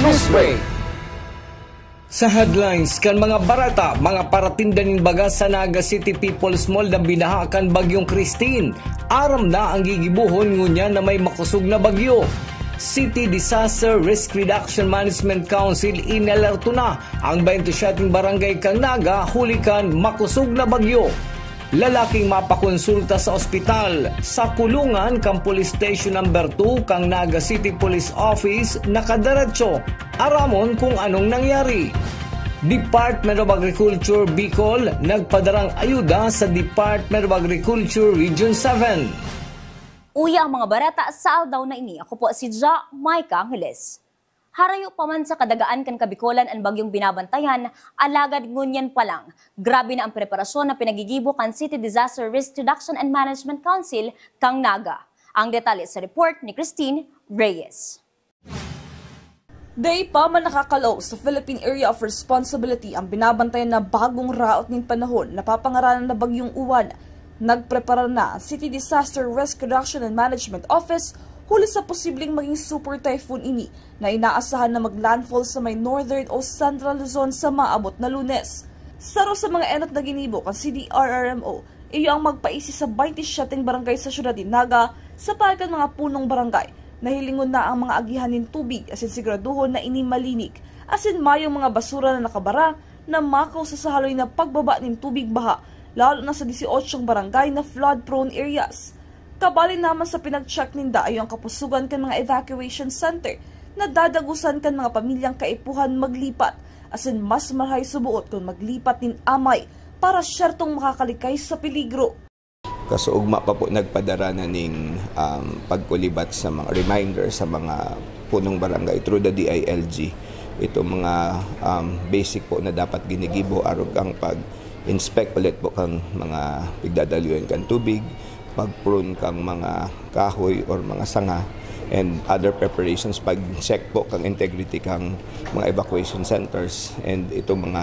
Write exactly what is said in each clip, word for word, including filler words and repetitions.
Newsbreak. Sa headlines kan mga bareta, mga paratinda nin baga sa Naga City People's Mall na binaha kan Bagyong Christine. Aram na ang gigibohon ngunyan na may makosog na bagyo. City Disaster Risk Reduction Management Council inalerto na ang twenty-seven barangay kan Naga huli kan makosog na bagyo. Lalaking mapakonsulta sa ospital, sa kulungan kan Police Station Number two kan Naga City Police Office nakadiretso. Aramon kung anong nangyari. Department of Agriculture Bicol nagpadarang ayuda sa Department of Agriculture Region seven. Uya ang mga bareta sa aldaw na ini. Ako po si Ja Micah Angeles. Harayo pa man sa kadagaan kan Kabikolan an bagyong binabantayan, alagad ngunyan pa lang, grabe na ang preparasyon na pinagigibo kan City Disaster Risk Reduction and Management Council kan Naga. Ang detalye sa report ni Christine Reyes. Dai pa man nakakalaog sa Philippine Area of Responsibility ang binabantayan na bagong raot nin panahon na papangaranan na Bagyong Uwan. Nagprepara na ang City Disaster Risk Reduction and Management Office huli sa posibleng maging super typhoon ini na inaasahan na maglandfall sa may Northern o Central Luzon sa maabot na Lunes. Saro sa mga enot na ginibo kan C D R R M O, iyo ang magpaisi sa twenty-seven barangay sa siyudad nin Naga sa paagi kan mga punong barangay. Nahilingon na ang mga agihan nin tubig asin siguraduhon na ini malinig, asin mayong mga basura na nakabara na makausar sa haloy na pagbaba nin tubig baha, lalo na sa dieciocho barangay na flood-prone areas. Kabali naman sa pinag-check ninda, iyo ang kapusugan kan mga evacuation center na dadagosan kan mga pamilyang kaipuhan maglipat, asin mas marahay suboot kun maglipat nin amay para syertong makakalikay sa peligro. Kasuugma pa po nagpadara na ning, um, pagkulibat sa mga reminder sa mga punong barangay through the D I L G. Itong mga, um, basic po na dapat ginigibo, arog kang pag-inspect ulit po kang mga pigdadaluyan kan tubig, pag-prune kang mga kahoy or mga sanga, and other preparations, pag-check po kang integrity kang mga evacuation centers and itong mga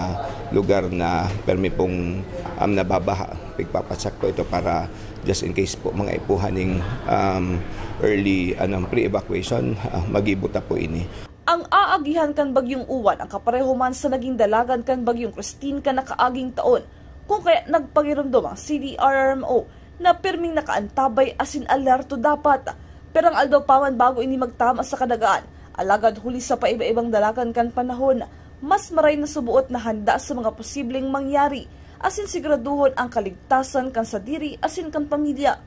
lugar na permi pong, um, nababaha. Pigpapacheck po ito para just in case po mga ipuhan ning, um, early, ano, pre-evacuation, ah, magibo ta po ini. Ang aagihan kan Bagyong Uwan ang kapareho man sa naging dalagan kan Bagyong Christine kan nakaaging taon, kun kaya nagpagiromdom ang C D R R M O na pirming nakaantabay asin alerto dapat. Pirang aldaw pa man bago ini magtama sa kadagaan, alagad huli sa paiba-ibang dalagan kan panahon, mas maray na suboot na handa sa mga posibleng mangyari, asin siguraduhon ang kaligtasan kan sadiri asin kan pamilya.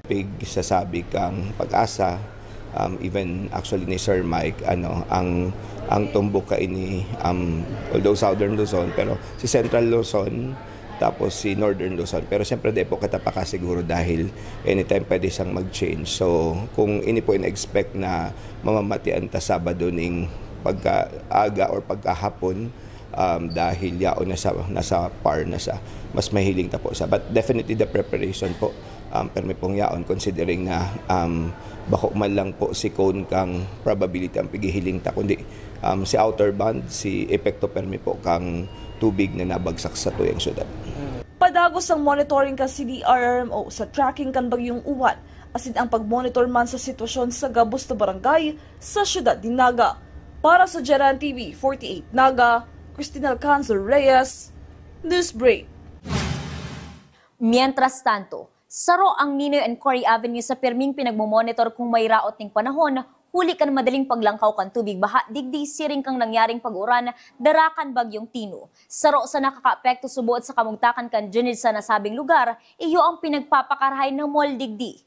Pigsasabi kang PAGASA, um, even actually ni Sir Mike, ano, ang, ang tumbok kaini, um, although Southern Luzon, pero si Central Luzon, tapos si Northern Luzon. Pero siyempre, di po kita pakasiguro dahil anytime pwede siyang mag-change. So, kung ini po in-expect na mamamatian ta Sabado ning pagkaaga or pagkahapon, um, dahil yaon na sa, nasa par na siya, mas mahiling ta po siya. But definitely the preparation po, um, permi pong yaon considering na, um, bako man lang po si cone kang probability ang pighihiling ta, kundi, um, si outer band, si epekto permi po kang tubig na nabagsak sa tuyang syudad. Padagos ang monitoring kan C D R R M O sa tracking kan Bagyong Uwan, asin ang pagmonitor man sa sitwasyon sa gabos na barangay sa siyudad nin Naga. Para sa Geran T V forty-eight Naga, Christine Alcanzar Reyes, Newsbreak. Mientras tanto, saro ang Ninoy and Cory Avenue sa pirming pinagmomonitor kung may raot ning panahon, huli kan madaling paglangkaw kan tubig baha digdi siring kan nangyaring pag-uran dara kan Bagyong Tino. Saro sa nakakaapekto suboot sa kamugtakan kan drainage sa nasabing lugar, iyo ang pinagpapakarahay na mall digdi.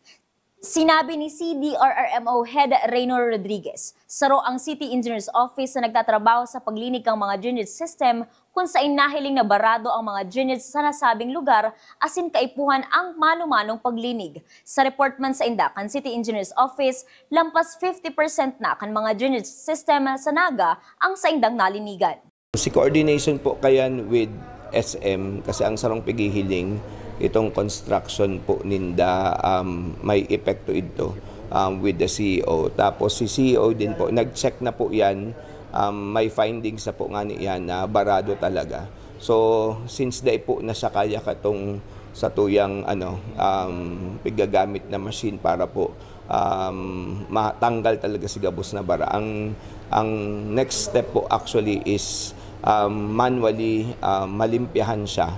Sinabi ni C D R R M O Head Reynor Rodriguez, saro ang City Engineers Office na nagtatrabaho sa paglinig kan mga drainage system, kun sain nahiling na barado ang mga drainage sa nasabing lugar, asin kaipuhan ang mano-manong paglinig. Sa report man sainda kan City Engineers Office, lampas fifty percent na kan mga drainage system sa Naga ang saindang nalinigan. Si coordination po kayan with S M, kasi ang sarong pighihiling, itong construction po ninda, um, may epekto idto, um, with the C E O. Tapos si C E O din po, nag-check na po yan, um, may findings na po ngani yan na barado talaga. So, since dai po na siya kaya katong sa tuyang, ano, um, piggagamit na machine para po um, matanggal talaga si gabos na bara. Ang, ang next step po actually is, um, manually, um, malimpyahan siya.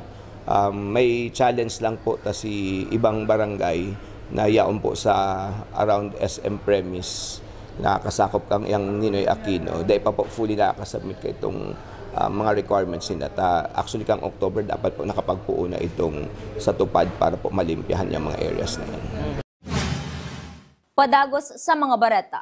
Um, may challenge lang po ta si ibang barangay na yaon po sa around S M premise, nakakasakop kang yang Ninoy Aquino. Dai pa po fully nakakasubmit ka itong, ah, mga requirements nila. Ta, actually, kang October, dapat po nakapagpuo na itong sa tupad para po malimpyahan yung mga areas na yan. Padagos sa mga bareta.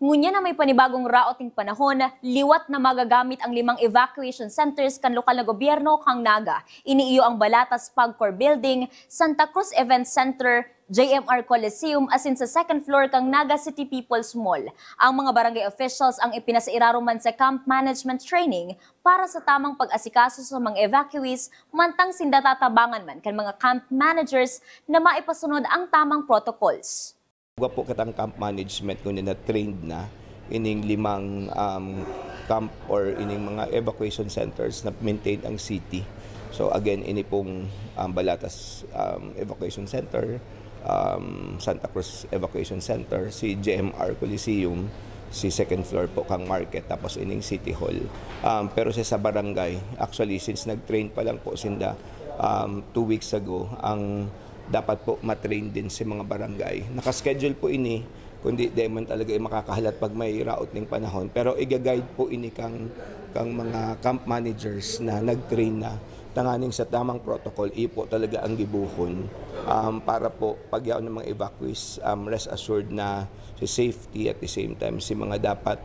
Ngunyan na may panibagong raot ning panahon, liwat na magagamit ang limang evacuation centers kan lokal na gobyerno kan Naga. Ini iyo ang Balatas Pagcor Building, Santa Cruz Event Center, J M R Coliseum, asin sa second floor kan Naga City People's Mall. Ang mga barangay officials ang ipinasairarom man sa camp management training para sa tamang pag-asikaso sa mga evacuees, mantang sinda tatabangan man kan mga camp managers na maipasunod ang tamang protocols. Igwa po kitang camp management, ngunyan na trained na ining limang, um, camp or ining mga evacuation centers na maintain ang city. So again, ini pong, um, Balatas, um, Evacuation Center, um, Santa Cruz Evacuation Center, si J M R Coliseum, si second floor po kang market, tapos ining City Hall. Um, pero sa, sa barangay, actually, since nag-train pa lang po sinda, um, two weeks ago, ang dapat po matrain din si mga barangay. Nakaschedule po ini, kundi di man talaga makakahalat pag may raot ning panahon. Pero iga-guide po ini kang, kang mga camp managers na nag-train na, tanganing sa tamang protocol, iyo po talaga ang gibuhon, um, para po pagyaon ng mga evacuees, um, rest assured na si safety, at the same time, si mga dapat,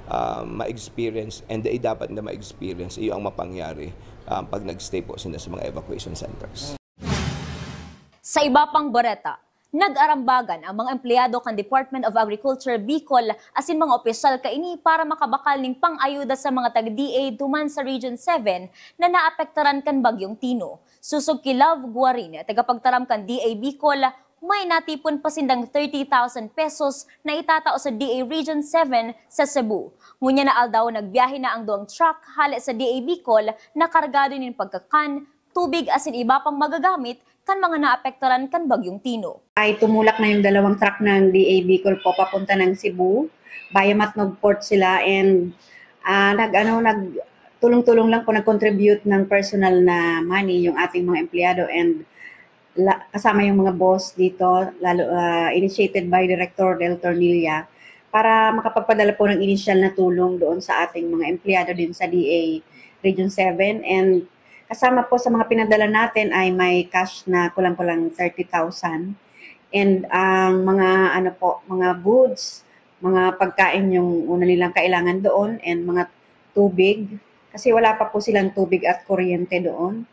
um, ma-experience and di dapat na ma-experience, iyo ang mapangyari, um, pag nag-stay po sila sa mga evacuation centers. Sa iba pang bareta, nag-arambagan ang mga empleyado kan Department of Agriculture Bicol asin mga opisyal kaini para makabakal ning pang-ayuda sa mga taga-D A duman sa Region seven na naapektaran kan Bagyong Tino. Sosog ki Love Guarin, tagapagtaram kan D A Bicol, may natipon pa sindang thirty thousand pesos na itatao sa D A Region seven sa Cebu. Ngunyan na aldaw, nagbiyahe na ang duwang truck hale sa D A Bicol na kargado nin pagkakan, tubig asin iba pang magagamit kan mga naapektaran kan Bagyong Tino. Ay tumulak na yung dalawang truck ng D A Bicol po papunta ng Cebu. Via Matnog Port sila and, ah, nag-ano, nag-, tulong-tulong lang po, nag-contribute ng personal na money yung ating mga empleyado and la-, kasama yung mga boss dito, lalo, ah, initiated by Director Del Tornilla, para makapagpadala po ng inisyal na tulong doon sa ating mga empleyado din sa D A Region seven. And kasama po sa mga pinadala natin ay may cash na kulang-kulang thirty thousand. And ang mga, ano po, mga goods, mga pagkain yung una nilang kailangan doon, and mga tubig, kasi wala pa po silang tubig at kuryente doon.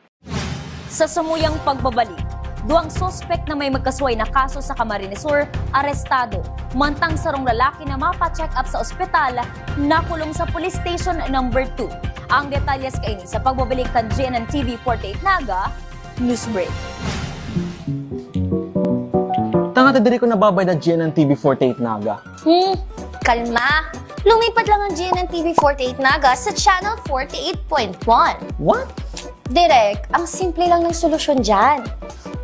Sa samuyang pagbabalik, duwang suspek na may magkasuway na kaso sa Camarines Sur, arestado. Mantang sarong lalaki na mapa-check up sa ospital, nakulong sa Police Station number two. Ang detalyes kaini sa pagbabalik kan G N N T V forty-eight Naga News Break. Tanga ta diri ko nababayad ang G N N T V forty-eight Naga. Hmm, kalma. Lumipat lang ang G N N T V forty-eight Naga sa Channel forty-eight point one. What? Direk, ang simple lang ng solusyon dyan.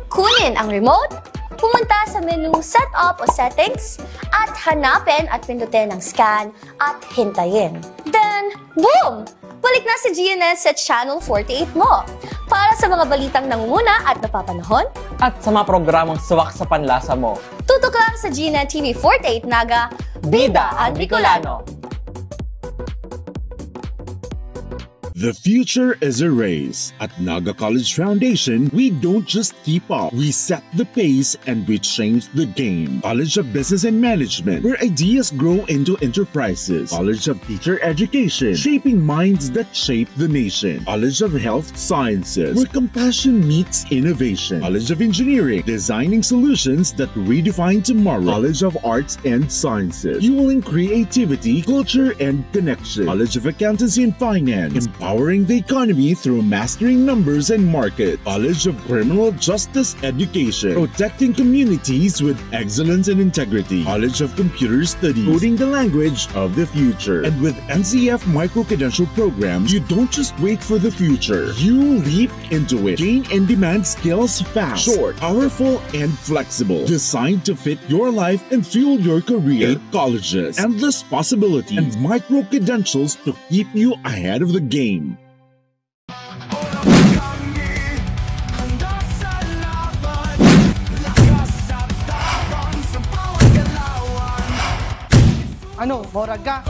Kunin ang remote, pumunta sa menu Setup o Settings, at hanapin at pindutin ang Scan at hintayin. Then, boom! Balik na si G N N sa Channel forty-eight mo. Para sa mga balitang nangunguna at napapanahon, at sa mga programang swak sa panlasa mo, tutok lang sa G N N T V forty-eight Naga, Bida ang Bicolano. The future is a race. At Naga College Foundation, we don't just keep up. We set the pace and we change the game. College of Business and Management, where ideas grow into enterprises. College of Teacher Education, shaping minds that shape the nation. College of Health Sciences, where compassion meets innovation. College of Engineering, designing solutions that redefine tomorrow. College of Arts and Sciences, fueling creativity, culture, and connection. College of Accountancy and Finance, Powering the economy through mastering numbers and market. College of Criminal Justice Education. Protecting communities with excellence and integrity. College of Computer Studies. Coding the language of the future. And with N C F micro-credential programs, you don't just wait for the future. You leap into it. Gain in-demand skills fast. Short, powerful, and flexible. Designed to fit your life and fuel your career. Eight colleges, endless possibilities, and micro-credentials to keep you ahead of the game. Ano, murag ka?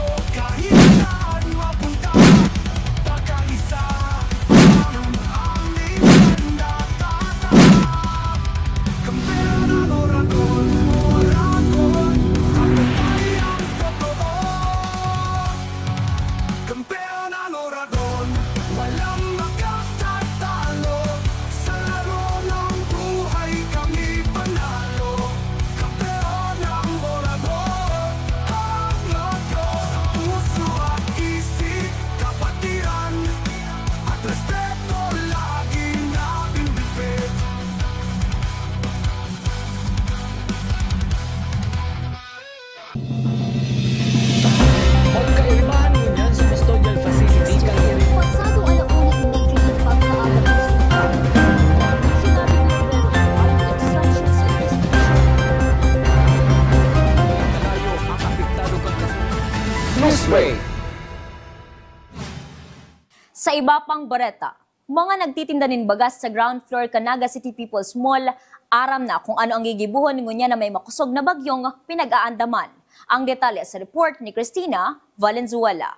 Sa iba pang bareta, mga nagtitinda nin bagas sa ground floor kan Naga City People's Mall aram na kung ano ang gigibohon ngunyan na may makosog na bagyong pinag-aandaman. Ang detalye sa report ni Christina Valenzuela.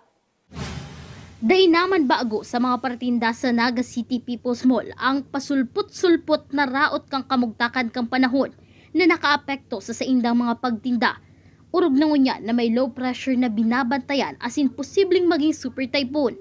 Dai naman bago sa mga partinda sa Naga City People's Mall ang pasulpot-sulpot na raot kan kamugtakan kan panahon na nakaapekto sa saindang mga pagtinda. Orog na ngunyan na may low pressure na binabantayan asin posibleng maging super typhoon.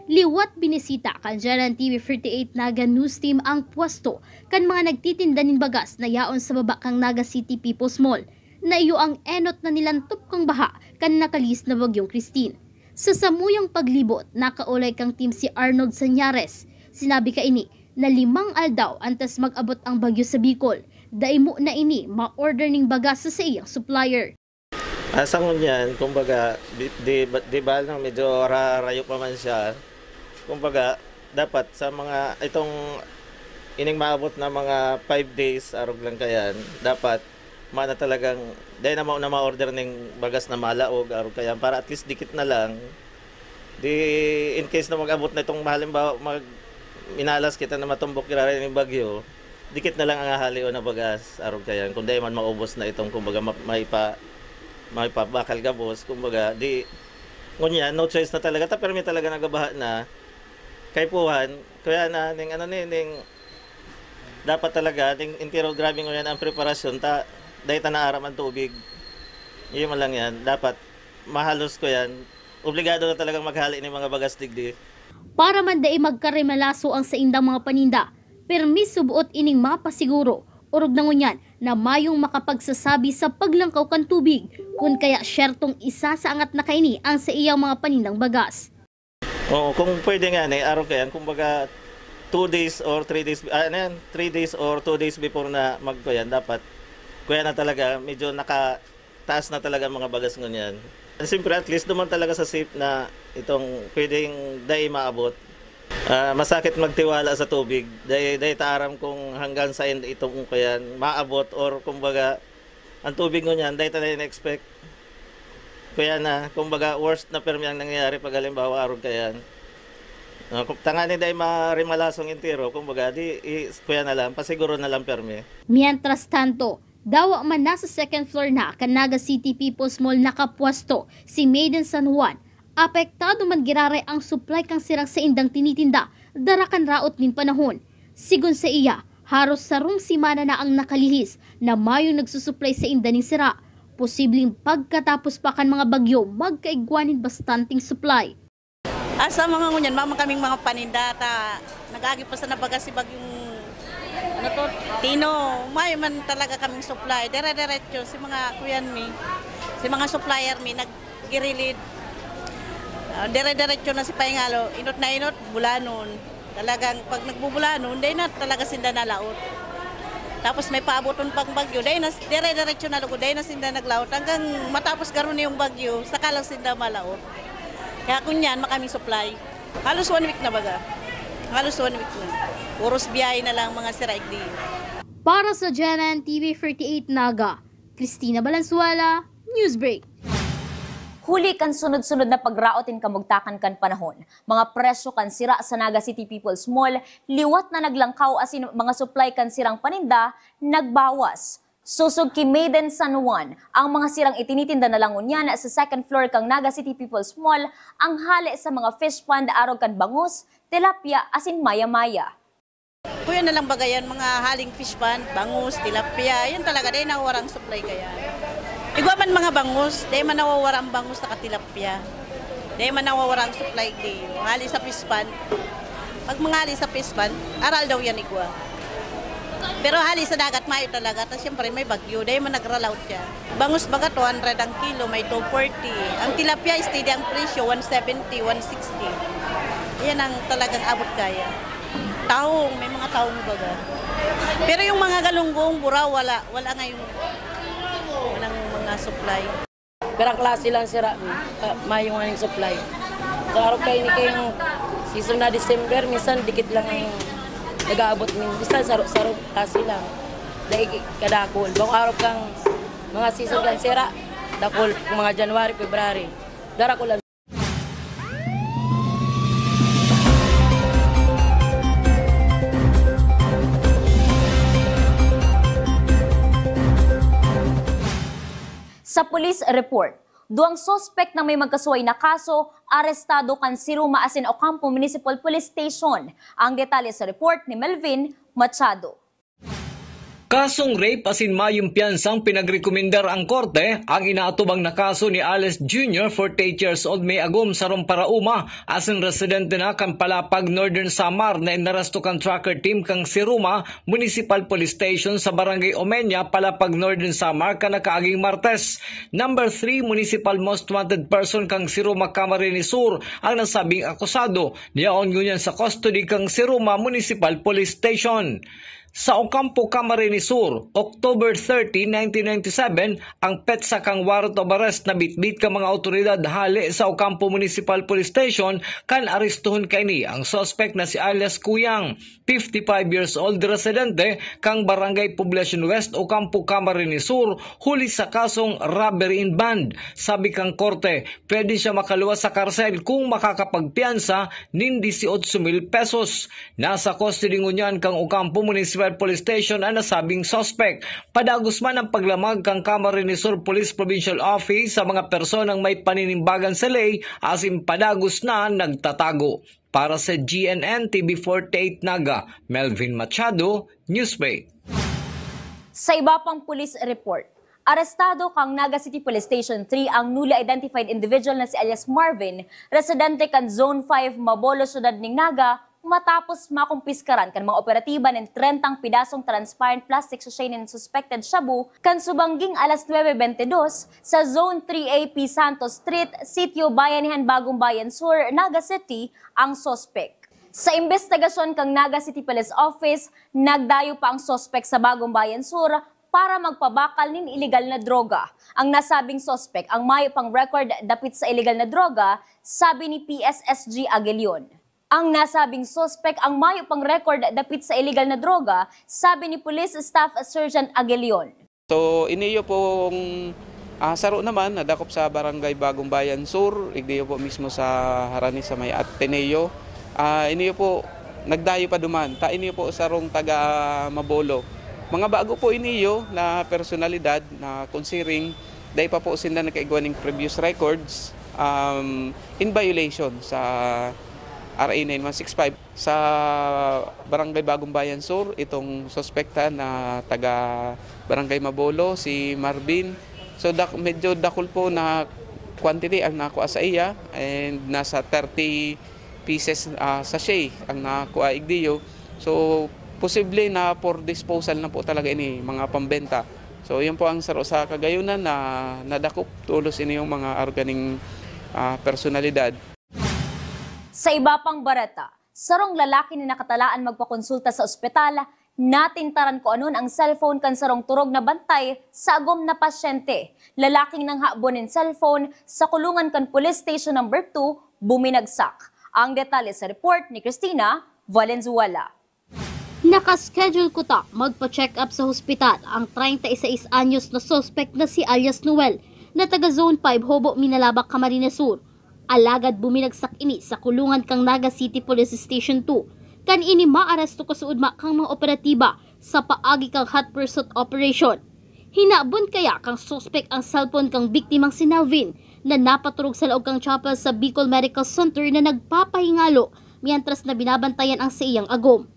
Liwat binisita kan G N N T V forty-eight Naga News Team ang pwesto kan mga nagtitinda nin bagas na yaon sa baba kan Naga City People's Mall na iyo ang enot na nilantop kan baha kan nakalihis na Bagyong Christine. Sa samuyang paglibot, nakaulay kan team si Arnold Sanyares. Sinabi kaini na limang aldaw antes mag-abot ang bagyo sa Bicol, dai mo na ini ma-order ning bagas sa saiyang supplier. Ah, sa ngunyan, kumbaga, di, di, di ba lang medyo rarayo pa man siya. Kumbaga, dapat sa mga, itong ining maabot na mga five days, arog lang kayan, dapat mana talagang, dahil na mao na ma-order ning bagas na malaog, arog kayan, para at least dikit na lang. Di, in case na mag-abot na itong, halimbawa, mag, minalas kita na matumbok giraray ning bagyo, dikit na lang ang hahalion na bagas, arog kayan, kung dai man maubos na itong, kumbaga, ma-, maipa-, maipabakal gabos, kumbaga, di, ngunyan, no choice na talaga, ta permi talaga nagabaha na, kaipuhan, kaya na, ning ano ni, ning, dapat talaga, ning, entero grabe ngunyan ang preparasyon, ta, dai ta naaram ang tubig, iyo man lang yan, dapat, mahalos ko yan, obligado na talagang maghali ning mga bagas digdi. Para man dai magkarimalaso ang saindang mga paninda, permi suboot ining mapasiguro, orog na ngunyan na mayong makapagsasabi sa paglangkaw kan tubig, kun kaya syertong isasaangat na kaini ang saiyang mga panindang bagas. Oo, kung pwede nga ni, arog kayan, kumbaga, two days or three days, ah, ano yan, three days or two days before na magkuyan, dapat, kuya na talaga, medyo naka, taas na talaga ang mga bagas ngunyan. And siyempre, at least naman talaga sa safe na itong pwedeng dai maabot. Ah, masakit magtiwala sa tubig. Dai, dai ta aram kung hanggang saan itong kuyan maabot or kumbaga, ang tubig ngunyan, dai ta na-expect. Kaya na, kumbaga, worst na permi ang nangyayari pag halimbawa, arog kayan. Uh, kung tangani dai marimalasong entero, kumbaga, di, i, kuya na lang, pasiguro na lang permi. Mientras tanto, Dawa man nasa second floor na kan Naga City People's Mall nakapwesto si Maiden San Juan, apektado man giraray ang supply kan sirang saindang tinitinda dara kan raot nin panahon. Sigon sa iya, haros sarong semana na ang nakalihis na mayong nagsusuplay sainda nin sira. Posibleng pagkatapos pa kan mga bagyo magkaigwa nin bastanteng supply. Asa mga ngunyan, mama kaming mga paninda, ta nag-agi pa sa nabaga si Bagyong, ano to, Tino. May man talaga kaming supply. Dire-diretso si mga kuyan mi, si mga supplier mi, naggirilid. Ah, dire-diretso na si Paingalo, inot na inot, bulanon. Talagang pag nagbubulanon, dai na talaga sinda nalaot. Tapos may paaboton pang bagyo, dai na, dire-diretso na lugod, dai na sinda naglaot. Hanggang matapos garo na yung bagyo, saka lang sinda malaot. Kaya kunyan, makaming supply. Halos one week na baga. Halos one week na. Puros biyahe na lang mga sira igdi. Para sa G N N T V forty-eight Naga, Christina Balansuela, Newsbreak. Huli kan sunod-sunod na pagraot nin kamugtakan kan panahon, mga presyo kan sira sa Naga City People's Mall liwat na naglangkaw asin mga supply kan sirang paninda nagbawas. Sosog ki Maiden San Juan, ang mga sirang itinitinda na lang ngunyan sa second floor kan Naga City People's Mall ang hale sa mga fish pond arog kan bangus, tilapia asin maya-maya. Kuya na lang bagayan, mga haling fish pond, bangus, tilapia, yan talaga, dai nawawara ang supply kaya. Igwa man mga bangus, dai man nawawara ang bangus saka tilapia. Dai man nawawara ang supply di. Hali sa fish pond, pag mga hali sa fish pond, aral daw yan igwa. Pero hali sa dagat, mayo talaga. Tapos siyempre may bagyo, dai man nagralaot yan. Bangus baga two hundred ang kilo, may two forty. Ang tilapia, steady ang presyo, one seventy, one sixty. Yan ang talagang abot kaya. Tahong, may mga tahong baga. Pero yung mga galunggong, buraw, wala. Wala ngayong, walang mga supply. Pirang klase lang sira, uh, mayong aning supply. Sa araw kayo ni kayong season na December, minsan dikit lang ang nag-aabot. Minsan saro-saro klase lang. Dahil kadakol. Bang araw kang mga season kan sira, dakol, mga January, February. Dara ko lang. Sa police report, duwang suspek na may magkasuway na kaso arestado kan Siruma asin Ocampo Municipal Police Station. Ang detalye sa report ni Melvin Machado. Kasong rape asin mayong piyansang pinagrekomendar ang korte ang inaatubang na kaso ni Alice Junior, forty-eight years old, may agom sarong parauma, asin residente na kan Palapag, Northern Samar, na inaresto kan tracker team kan Siruma Municipal Police Station sa Barangay Omeña, Palapag, Northern Samar, kan nakaaging Martes. Number three Municipal Most Wanted Person kan Siruma, Camarines Sur ang nasabing akusado. Yaon ngunyan sa custody kan Siruma Municipal Police Station. Sa Ocampo, Camarines Sur, October thirty, nineteen ninety-seven, ang petsa kan warrant of arrest na bitbit kan mga awtoridad hale sa Ocampo Municipal Police Station kan arestuhon kaini ang suspek na si alias Kuyang, fifty-five years old, residente kan Barangay Poblacion West, Ocampo, Camarines Sur, huli sa kasong robbery in bond. Sabi kan korte, pwede siya makaluwas sa karsel kung makakapagpiyansa nin dieciocho mil pesos. Nasa custody ngunyan kan Ocampo Municipal Police Station an nasabing suspek. Padagos man ang paglamag kan Camarines Sur Police Provincial Office sa mga personang may paninimbagan sa ley asin padagos na nagtatago. Para sa G N N T V forty-eight Naga, Melvin Machado, Newsbreak. Sa iba pang police report, arestado kan Naga City Police Station three ang newly identified individual na si alias Marvin, residente kan Zone five, Mabolo, Syudad nin Naga, matapos makumpiskaran kan mga operatiba nin trentang pidasong transparent plastic sachet nin suspected shabu kan subangging alas nuebe bente dos sa Zone three A P Santos Street, Sitio Bayanihan, Bagong Bayan Sur, Naga City, ang suspek. Sa imbestigasyon kan Naga City Police Office, nagdayo pa ang suspek sa Bagong Bayan Sur para magpabakal nin iligal na droga. Ang nasabing suspek ang mayo pang record dapit sa iligal na droga, sabi ni P S S G Aguilion. Ang nasabing suspek ang mayo pang record dapit sa iligal na droga, sabi ni Police Staff Sergeant Aguilion. So, iniyo pong, ah, saro naman nadakop sa Barangay Bagong Bayan Sur, igdiyo po mismo sa harani sa may Ateneo. Ah, iniyo po, nagdayo pa duman. Ta iniyo po sarong taga Mabolo. Mga bago po iniyo na personalidad na considering dai pa po sinda nakaigwa ning previous records, um, in violation sa R A nine one six five. Sa Barangay Bagong Bayan Sur, itong suspekta na taga Barangay Mabolo, si Marvin. So, dak- medyo dakul po na quantity ang nakuha sa iya and nasa thirty pieces, ah, sachet ang nakuha igdiyo. So, posible na for disposal na po talaga ini, mga pambenta. So, yun po ang saro sa kagayunan na nadakop tulos ini yung mga arganing, ah, personalidad. Sa iba pang bareta, sarong lalaki na nakatalaan magpakonsulta sa ospital, natintaran kuanon ang cellphone kan sarong turog na bantay sa agom na pasyente. Lalaking nanghabon nin cellphone sa kulungan kan Police Station Number two, buminagsak. Ang detalye sa report ni Christina Valenzuela. Naka-schedule kuta magpa-check-up sa hospital ang treinta y seis anyos na suspek na si alias Noel, na taga Zone five, Hobo, Minalabac, Camarines Sur. Alagad buminagsak ini sa kulungan kan Naga City Police Station two, kan ini maaresto kasuodma kan mga operatiba sa paagi kan hot pursuit operation. Hinabon kaya kan suspek ang cellphone kan biktimang si Nalvin, na napaturog sa laog kan chapel sa Bicol Medical Center na nagpapahingalo, mientras na binabantayan ang saiyang agom.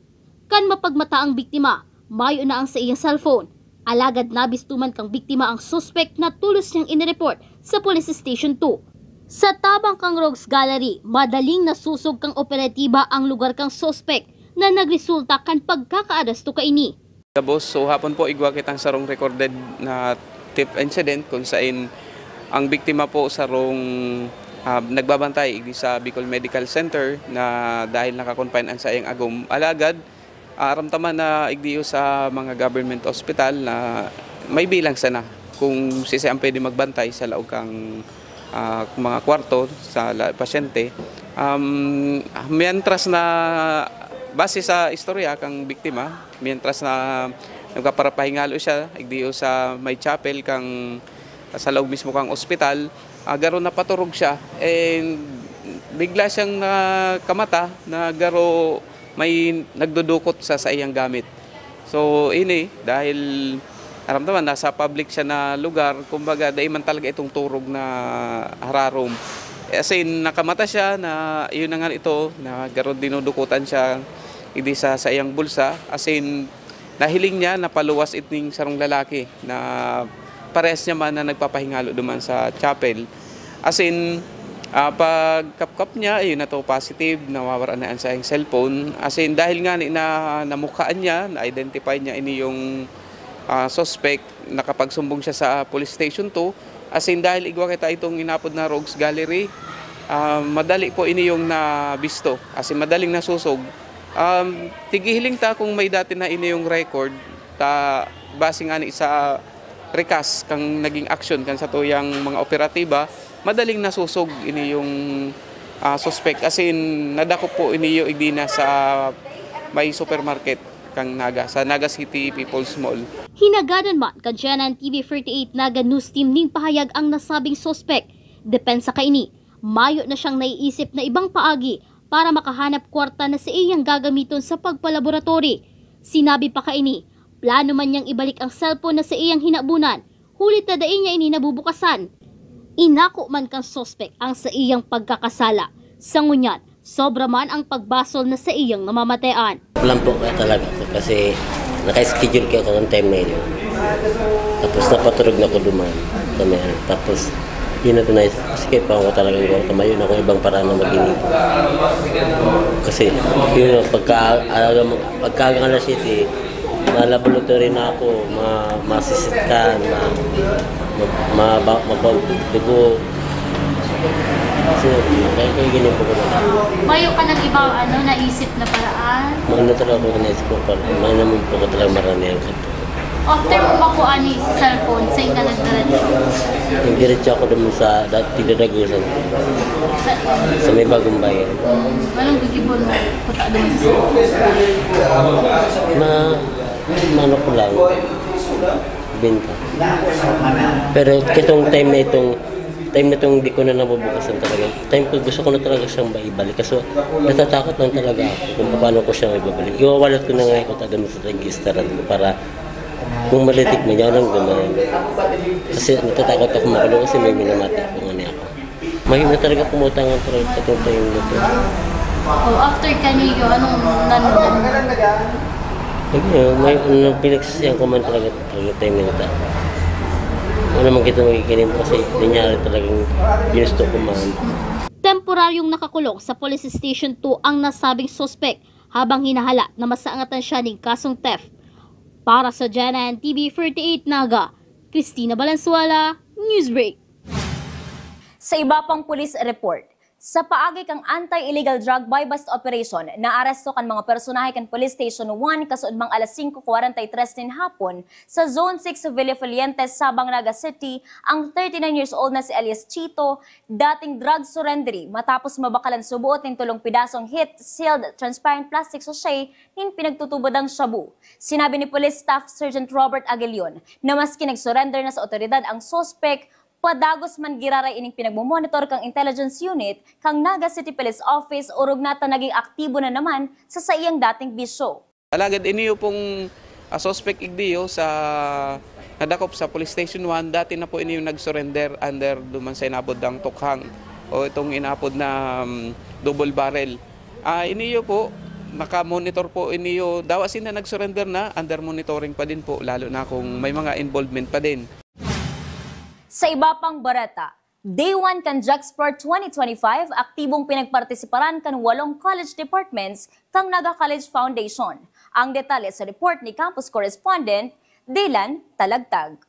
Kan mapagmata ang biktima, mayo na ang saiyang cellphone. Alagad nabisto man kan biktima ang suspek na tolos niyang inireport sa Police Station two. Sa tabang kan Rogues Gallery, madaling nasusog kan operatiba ang lugar kan suspek, na nagresulta kan pagkakaaresto kaini. Gabos, so hapon po, igwa kitang sarong recorded na theft incident kung sain ang biktima po sarong, ah, nagbabantay igdi sa Bicol Medical Center na dahil naka-confine ang saiyang agom. Alagad, ah, aram ta man na igdiyo sa mga government hospital na may bilang sana kung sisay ang pwede magbantay sa laog kang, ah, mga kwarto sa la-, pasyente. Um, mientras na, base sa istorya kang biktima, mientras na nagpaparapahingalo siya, igdiyo sa may chapel kang sa laog mismo kang ospital, ah, garo napaturog siya, and bigla siyang nakamata na garo may nagdudukot sa saiyang gamit. So, ini, dahil aram naman, nasa public siya na lugar, kumbaga, dai man talaga itong turog na hararom. As in, nakamata siya na, yun na nga ito, na garo dinudukutan siya, hindi sa saiyang bulsa. As in, nahiling niya na paluwas itning sarong lalaki na parehas niya man na nagpapahingalo duman sa chapel. As in, ah, pagkapkap niya, ayun na to, positive, nawawara na ang saiyang cellphone. As in, dahil nga ni na namukhaan niya, na-identify niya ini yung, ah, suspect, nakapagsumbong siya sa police station two. As in, dahil igwa kita itong inapod na Rogues Gallery, ah, madali po ini yung nabisto. As in, madaling nasusog. Um, tigihiling ta kung may dati na ini yung record, ta base nga ni sa recast kang naging action kan satuyang mga operatiba, madaling nasusog ini yung, ah, suspect. As in, nadakop po ini yung igdi na sa may supermarket kang Naga, sa Naga City People's Mall. Hinagadan man kan G N N T V forty-eight Naga News Team ning pahayag ang nasabing suspek. Depensa kaini, mayo na siyang naiisip na ibang paagi para makahanap kwarta na saiyang gagamiton sa pagpalaboratory. Sinabi pa kaini, plano man niyang ibalik ang cellphone na saiyang hinabunan, huli ta dai niya ini nabubukasan. Inako man kan suspek ang saiyang pagkakasala. Sa ngunyan, sobra man ang pagbasol na saiyang namamatean. Kulang po kaya talaga kasi naka-schedule kaya ako ng time na yun. Tapos napaturog na ko duman. Kami, ano, tapos yun na tunay, kasi kaya pa ako talagang gawin. Kamayo na akong ibang paraan na maging. Kasi yun, pagka, alaga mo, pagka alas siyete, ma-laboratory na ako, ma-, masisitkan, ma-, ma-, ma-, ma-, dugo. So, kaya, kaya ganyan po ko na. Mayo ka ng ibang, ano, naisip na paraan? Maganda talaga ako naisip ko, parang may naman po ko talaga maranihan ka. After mo makuha ni cellphone, saan ka nagdiretso? Nagdiretso ako dun sa dati dadagusan ko. Sa may Bagong Bayan. Anong gigibon mo? Puta dun sa cellphone? Ma-, manok ko lang. Binta. Pero itong time na itong, time na itong di ko na nabubukasan talaga. Time ko, gusto ko na talaga siyang maibalik. Kaso natatakot lang talaga ako kung paano ko siya maibabalik. Iwawalat ko na nga yung kung taga sa registeran ko para kung malitik mo, yan ang gano'n. Kasi natatakot ako makulong kasi may minamati ako nga niya ako. Mahina talaga kumutang ang talaga katong tayo nito. Oh, after kaniyo, anong nanunod? Ayun, may ano, pinagsisihan ko man talaga, talaga tayo nito. Ano man kita magkikinim kasi nangyari talagang ginusto ko man. Temporaryong nakakulong sa Police Station two ang nasabing suspek habang hinahalat na masangatan siya ning kasong theft. Para sa G N N T V forty-eight Naga, Christina Balansuala, Newsbreak. Sa iba pang police report, Sa paagi kan anti-illegal drug buy-bust operation, naaresto kan mga personahe kan Police Station one kasuodmang alas singko kwarenta y tres nin hapon sa Zone six sa Villafulientes, Sabang, Naga City, ang thirty-nine years old na si alias Chito, dating drug surrenderee, matapos mabakalan suboot nin tolong pidasong heat-sealed transparent plastic sachet nin pinagtutubodang shabu. Sinabi ni Police Staff Sergeant Robert Aguilion na maski nag-surrender na sa otoridad ang suspek, padagos man giraray ining pinagmo-monitor kan intelligence unit kan Naga City Police Office, orog na ta naging aktibo na naman sa saiyang dating bisyo. Alagad iniyo pong, ah, suspek igdiyo sa nadakop sa Police Station one, dati na po iniyo nag-surrender under duman sa inapod dang tukhang o itong inapod na, um, double barrel. Ah, iniyo po, naka-monitor po iniyo. Dawa sinda nag-surrender na, under monitoring pa din po, lalo na kung may mga involvement pa din. Sa iba pang bareta, Day one kan Jexplore twenty twenty-five, aktibong pinagpartisiparan kan walong college departments kan Naga College Foundation. Ang detalye sa report ni campus correspondent Dylan Talagtag.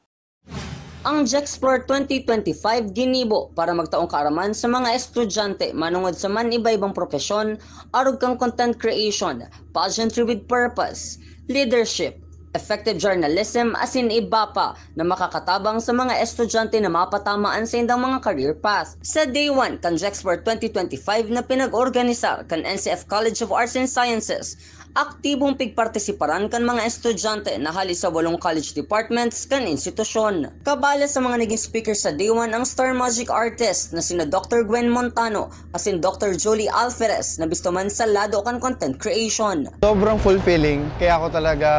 Ang Jexplore twenty twenty-five ginibo para magtaong kaaraman sa mga estudyante manongod sa man-iba-ibang propesyon, arog kan content creation, pageantry with purpose, leadership, effective journalism, asin iba pa na makakatabang sa mga estudyante na mapatama an saindang mga career path. Sa Day one kan Jexplore twenty twenty-five na pinag-organisar kan N C F College of Arts and Sciences, aktibong pigpartisiparan kan mga estudyante na hali sa walong college departments kan institusyon. Kabala sa mga naging speaker sa Day one ang Star Magic artist na sina Doctor Gwen Montano asin Doctor Julie Alferez na bisto man sa lado kan content creation. Sobrang fulfilling, kaya ako talaga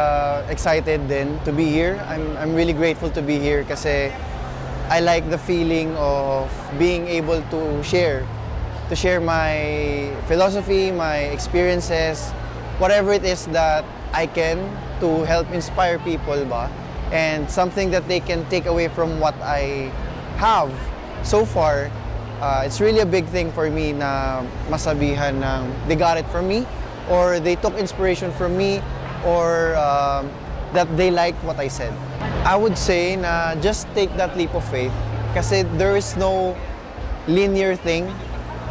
excited din to be here. I'm, I'm really grateful to be here kasi I like the feeling of being able to share, to share my philosophy, my experiences, whatever it is that I can to help inspire people ba, and something that they can take away from what I have so far. Uh, it's really a big thing for me na masabihan na they got it from me, or they took inspiration from me, or um, that they liked what I said. I would say na just take that leap of faith kasi there is no linear thing,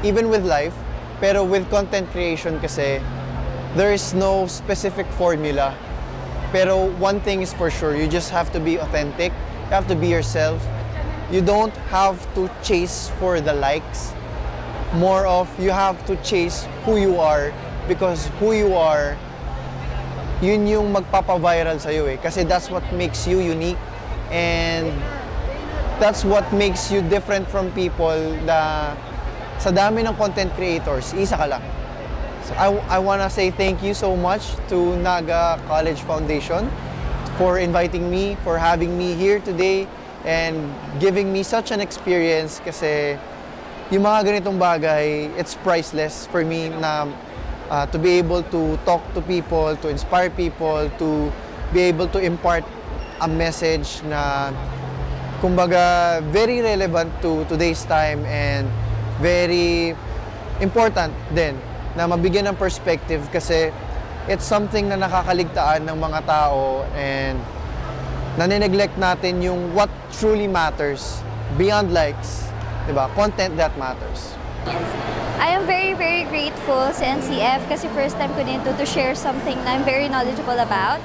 even with life. Pero with content creation kasi, there is no specific formula. Pero one thing is for sure, you just have to be authentic, you have to be yourself. You don't have to chase for the likes. More of you have to chase who you are, because who you are, yun yung magpapa-viral sa'yo eh. Kasi that's what makes you unique. And that's what makes you different from people na sa dami ng content creators, isa ka lang. So, I, I wanna say thank you so much to Naga College Foundation for inviting me, for having me here today, and giving me such an experience kasi yung mga ganitong bagay, it's priceless for me na, ah, to be able to talk to people, to inspire people, to be able to impart a message na, kumbaga, very relevant to today's time and very important din na mabigyan ng perspective kasi it's something na nakakaligtaan ng mga tao and nane-neglect natin yung what truly matters beyond likes, 'di ba? Content that matters. I am very, very grateful sa N C F kasi first time ko din to, to share something na I'm very knowledgeable about.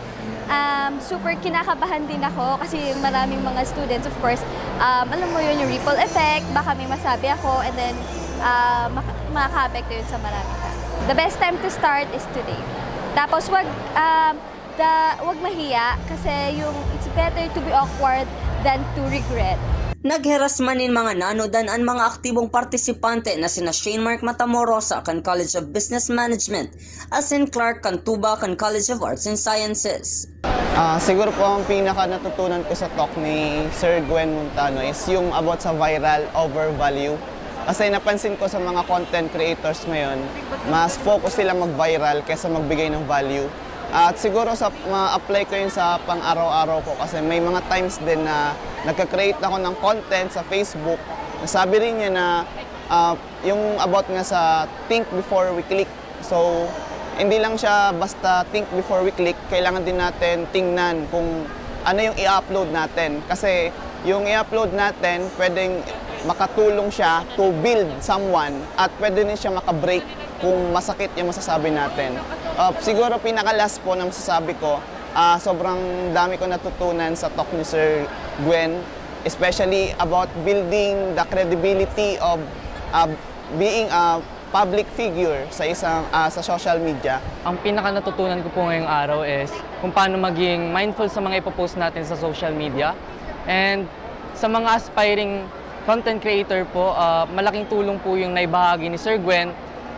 Um, super kinakabahan din ako kasi maraming mga students, of course, um, alam mo yun, yung ripple effect, baka may masabi ako, and then uh, maka- makaka-apekto yun sa maraming tao. The best time to start is today. Tapos wag, um, da, wag mahiya kasi yung it's better to be awkward than to regret. Nagheras man nin mga nanodan an mga aktibong partisipante na sina Shane Mark Matamorosa kan College of Business Management asin Clark Cantuba kan College of Arts and Sciences. Ah, siguro po ang pinaka natutunan ko sa talk ni Sir Gwen Montano is yung about sa viral over value. Kasi napansin ko sa mga content creators ngayon, mas focus sila mag-viral kaysa magbigay ng value. At siguro sa ma-apply ko yun sa pang-araw-araw ko kasi may mga times din na nagka-create ako ng content sa Facebook. Nasabi rin niya na ah, yung about nga sa think before we click. So, hindi lang siya basta think before we click, kailangan din natin tingnan kung ano yung i-upload natin. Kasi yung i-upload natin, pwedeng makatulong siya to build someone at pwede rin siya makabreak kung masakit yung masasabi natin. Uh, siguro pinaka-last po na masasabi ko, ah, sobrang dami ko natutunan sa talk ni Sir Gwen, especially about building the credibility of, ah, being a public figure sa isang, ah, sa social media. Ang pinaka natutunan ko po ngayong araw is kung paano maging mindful sa mga ipo-post natin sa social media. And sa mga aspiring content creator po, ah, malaking tulong po yung naibahagi ni Sir Gwen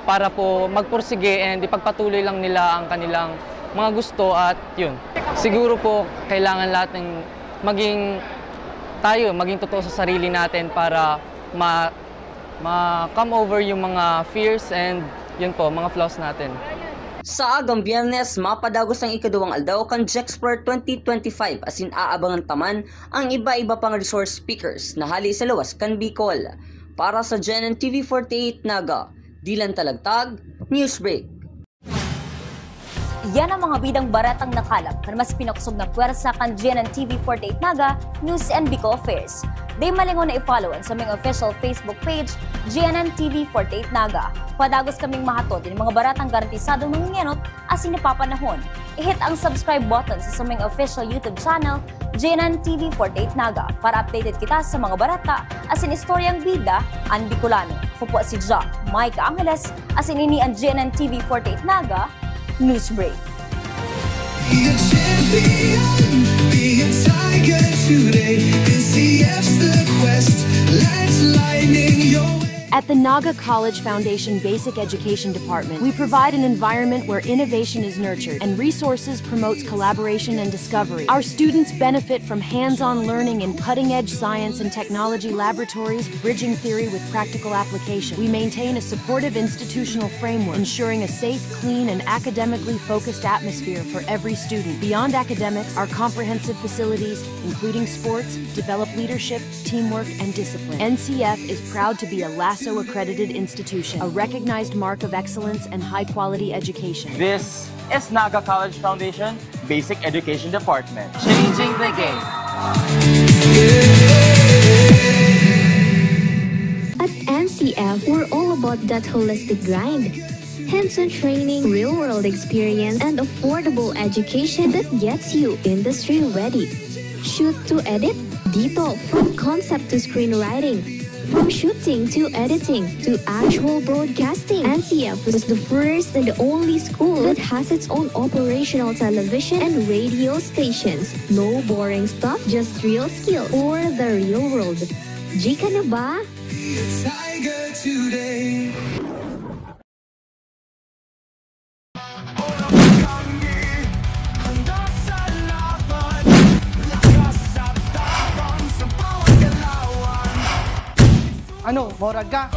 para po magpursige and ipagpatuloy lang nila ang kanilang mga gusto at yun. Siguro po, kailangan lahat ng maging tayo, maging totoo sa sarili natin para ma-, ma-come over yung mga fears and yun po, mga flaws natin. Sa agang Biyernes, mapadagos ang ikaduwang aldaw kan Gexpert twenty twenty-five, asin aabangan ta man ang iba-iba pang resource speakers na hali sa luwas kan Bicol. Para sa G N N T V forty-eight Naga, Dylan Talagtag, Newsbreak. Yan ang mga bidang baretang nakalap kan mas pinakosog na pwersa kan G N N T V forty-eight Naga, News and Bicol Affairs. Di malingaw na i-follow an saming official Facebook page, G N N T V forty-eight Naga. Padagos kaming mahatod nin mga baretang garantisadong mangingenot asin napapanahon. I-hit ang subscribe button sa saming official YouTube channel, G N N T V forty-eight Naga, para updated kita sa mga bareta asin istoryang bida an Bicolano. Ako po si Ja Micah Angeles, asin ini an G N N T V forty-eight Naga Newsbreak. Be a champion, be a tiger today. N C F's the quest, let's lightning your way. At the Naga College Foundation Basic Education Department, we provide an environment where innovation is nurtured and resources promotes collaboration and discovery. Our students benefit from hands-on learning in cutting-edge science and technology laboratories, bridging theory with practical application. We maintain a supportive institutional framework, ensuring a safe, clean, and academically focused atmosphere for every student. Beyond academics, our comprehensive facilities, including sports, develop leadership, teamwork, and discipline. N C F is proud to be a LASO accredited institution, a recognized mark of excellence and high quality education. This is Naga College Foundation Basic Education Department. Changing the game. At N C F, we're all about that holistic grind. Hands-on training, real-world experience, and affordable education that gets you industry ready. Shoot to edit, Dito, from concept to screenwriting, from shooting to editing to actual broadcasting, N C F was the first and only school that has its own operational television and radio stations. No boring stuff, just real skills for the real world. G ka na ba? Be a tiger today. Ano, morag ka?